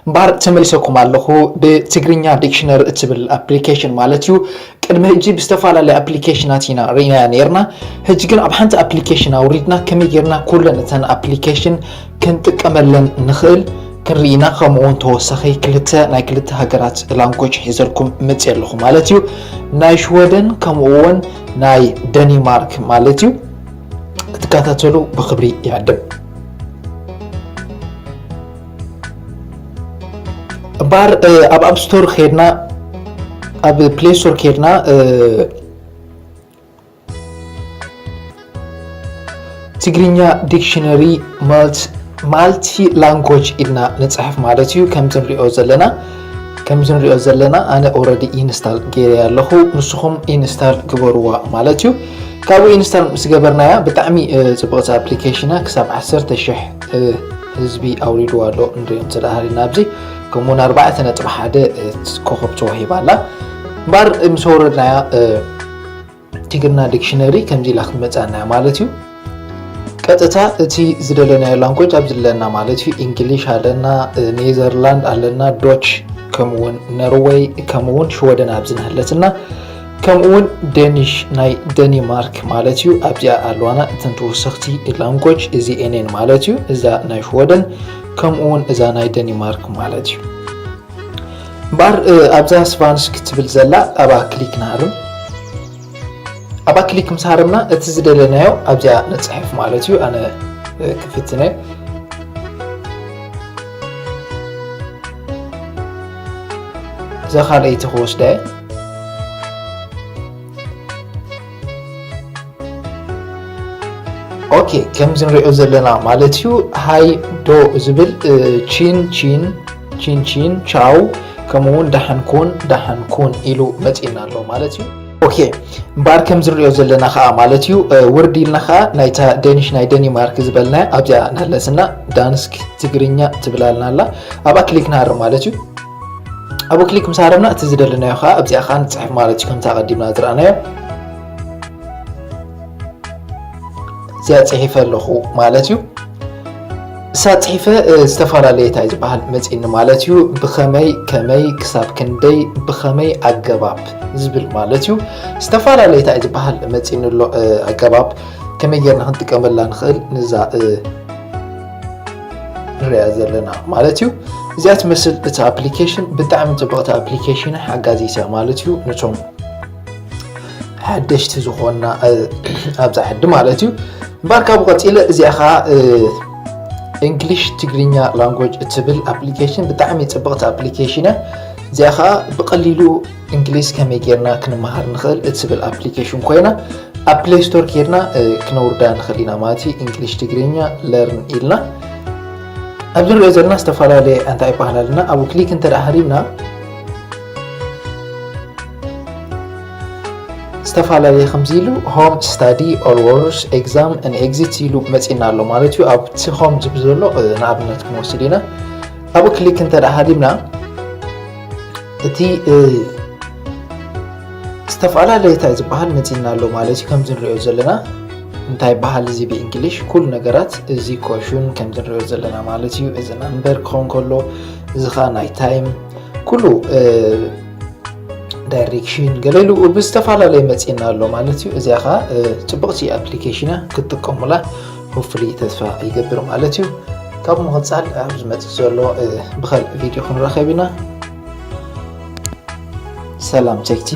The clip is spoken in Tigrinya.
እምበር ተመሊሰኩም ኣለኹ። ብትግርኛ ዲክሽነሪ እትብል ኣፕሊኬሽን ማለት እዩ። ቅድሚ ሕጂ ብዝተፈላለየ ኣፕሊኬሽናት ኢና ርኢናያ ነይርና። ሕጂ ግን ኣብ ሓንቲ ኣፕሊኬሽን ኣውሪድና ከመይ ጌርና ኩለን እተን ኣፕሊኬሽን ክንጥቀመለን ንኽእል ክንርኢና፣ ከምኡ እውን ተወሳኺ ክልተ ናይ ክልተ ሃገራት ላንጎጅ ሒዘልኩም መፅእ ኣለኹ ማለት እዩ። ናይ ሽወደን ከምኡ እውን ናይ ደኒማርክ ማለት እዩ። ክትከታተሉ ብክብሪ ይዕድም። እምበር ኣብ ኣፕ ስቶር ከድና፣ ኣብ ፕሌይ ስቶር ከድና ትግርኛ ዲክሽነሪ ማልቲ ላንጎጅ ኢልና ንፅሕፍ ማለት እዩ። ከምዚ ንሪኦ ዘለና ከምዚ ንሪኦ ዘለና ኣነ ኦረዲ ኢንስታል ገይረ ኣለኹ። ንስኹም ኢንስታል ግበርዋ ማለት እዩ። ካብኡ ኢንስታል ምስ ገበርናያ ብጣዕሚ ፅብቕቲ ኣፕሊኬሽና ክሳብ ዓሰርተ ሽሕ ህዝቢ ኣውሪድዋ ኣሎ። ንሪኦም ስለሃሪና ኣብዚ ከምኡውን ኣርባዕተ ነጥቢ ሓደ ኮኸብ ተዋሂባ ኣላ። እምበር ምስ ኣውረድናያ ትግርና ዲክሽነሪ ከምዚ ኢላ ክትመፃና ማለት እዩ። ቀጥታ እቲ ዝደለናዮ ላንጎጅ ኣብዚ ኣለና ማለት እዩ። ኢንግሊሽ ኣለና፣ ኔዘርላንድ ኣለና፣ ዶች ከምኡውን ኖርወይ ከምኡውን ሽወደን ኣብዚ ንሃለትና፣ ከምኡውን ደኒሽ ናይ ደኒማርክ ማለት እዩ። ኣብዚኣ ኣለዋና እተን ተወሰኽቲ ላንጎጅ እዚ ኤኔን ማለት እዩ። እዛ ናይ ሽወደን ከምኡውን እዛ ናይ ደኒማርክ ማለት እዩ። እምበር ኣብዛ ስቫንስክ ትብል ዘላ ኣብኣ ክሊክ ንሃርም። ኣብኣ ክሊክ ምስ ሃረምና እቲ ዝደለናዮ ኣብዚኣ ንፅሕፍ ማለት እዩ። ኣነ ክፍትነ እዛ ካልኣይቲ ክወስዳ እየ። ኦኬ፣ ከምዚ ንሪኦ ዘለና ማለት እዩ። ሃይ ዶ ዝብል ቺን ቺን ቺን ቺን ቻው ከምኡውን ደሓን ኩን ደሓን ኩን ኢሉ መፂና ኣሎ ማለት እዩ። ኦኬ፣ እምበር ከምዚ ንሪኦ ዘለና ከዓ ማለት እዩ። ውርድ ኢልና ከዓ ናይታ ደኒሽ ናይ ደኒማርክ ዝበልናያ ኣብዚኣ ናለስና ዳንስክ ትግርኛ ትብላልና ኣላ። ኣብኣ ክሊክ ንሃርም ማለት እዩ። ኣብኡ ክሊክ ምስ ሃረምና እቲ ዝደለናዮ ከዓ ኣብዚኣ ከዓ ንፅሕፍ ማለት እዩ። ከምታ ቀዲምና ዝረኣናዮ እዚኣ ፅሒፈ ኣለኹ ማለት እዩ። እሳ ፅሒፈ ዝተፈላለየ እንታይ ዝበሃል መፂኒ ማለት እዩ። ብኸመይ፣ ከመይ፣ ክሳብ ክንደይ፣ ብኸመይ ኣገባብ ዝብል ማለት እዩ። ዝተፈላለየ እንታይ ዝበሃል መፂኒ ኣሎ ኣገባብ ከመይ ጌርና ክንጥቀመላ ንኽእል ንዛ ንሪኣ ዘለና ማለት እዩ። እዚኣ ትመስል እቲ ኣፕሊኬሽን ብጣዕሚ ፅብቕቲ ኣፕሊኬሽን ሓጋዚት እያ ማለት እዩ። ነቶም ሓደሽቲ ዝኾንና ኣብዛ ዓዲ ማለት እዩ። እምበር ካብኡ ቀፂለ እዚኣ ከዓ እንግሊሽ ትግርኛ ላንጎጅ እትብል ኣፕሊኬሽን ብጣዕሚ ፅብቕቲ ኣፕሊኬሽን እያ። እዚኣ ከዓ ብቐሊሉ እንግሊዝ ከመይ ጌርና ክንመሃር ንኽእል እትብል ኣፕሊኬሽን ኮይና ኣብ ፕሌይ ስቶር ኬድና ክነውርዳ ንኽእል ኢና ማለት እዩ። እንግሊሽ ትግርኛ ለርን ኢልና ኣብዚ ንሪኦ ዘለና ዝተፈላለየ እንታይ ይበሃል ኣለና ኣብኡ ክሊክ እንተ ደኣ ሃሪምና ዝተፈላለየ ከምዚ ኢሉ ሆም ስታዲ ኦል ወርስ ኤግዛም ን ኤግዚት ኢሉ መፂና ኣሎ ማለት እዩ። ኣብቲ ሆም ዝብል ዘሎ ንኣብነት ክንወስድ ኢና። ኣብኡ ክሊክ እንተ ደኣ ሃሊምና እቲ ዝተፈላለየ እንታይ ዝበሃል መፂና ኣሎ ማለት እዩ። ከምዚ ንሪኦ ዘለና እንታይ በሃል እዚ ብእንግሊሽ ኩሉ ነገራት እዚ ኮሹን ከምዚ ንሪኦ ዘለና ማለት እዩ። እዚ ናምበር ክኸውን ከሎ እዚ ኸዓ ናይ ታይም ኩሉ ዳይሬክሽን ገለ ኢሉ ብዝተፈላለየ መፂና ኣሎ ማለት እዩ። እዚኣ ከዓ ፅቡቕቲ ኣፕሊኬሽን ክትጥቀሙላ ሆፍሊ ተስፋ ይገብር ማለት እዩ። ካብ ምቕፃል ኣብ ዝመፅእ ዘሎ ብኸልእ ቪድዮ ክንራኸብ ኢና። ሰላም ቴክቲ